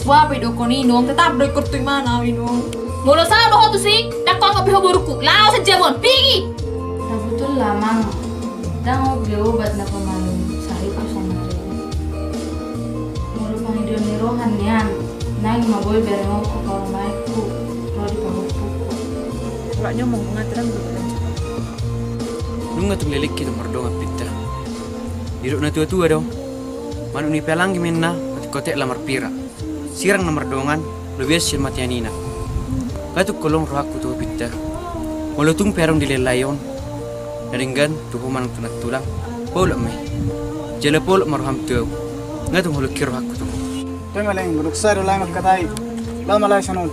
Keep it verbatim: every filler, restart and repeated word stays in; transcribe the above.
Boha pe didokkon inong, tetap do ingkon tu imana inong. Molo saut do ho tusi, ndang huanggap be ho borungku. Laos saja on, pigi! Sabutul lamang, ndang on be obat na pamalum sahit tu samaringon. Molo pangidoan ni roha nian, naeng ma boi berengku parumaenku ro di pahompuku. Tulak nyomong mangate ndang do berengku. Nunga tung leleng hita mardongan Pinta. Didok na tua-tua do, manuk ni pelang gemenna, mati kotek la marpira. Sirang na mardongan, lobian sian mate anina. Nga tung holong rohangku tu ho Pinta. Molo tung pe adong dilehon lae on na denggan tu ho manang tu nantulang, paolop ma i. Jala paolop ma roham tu ahu. Nga tung holong hian rohangku tu ho. Te ma leng, godang sae do lae mangkatai. Laho ma lae sian on.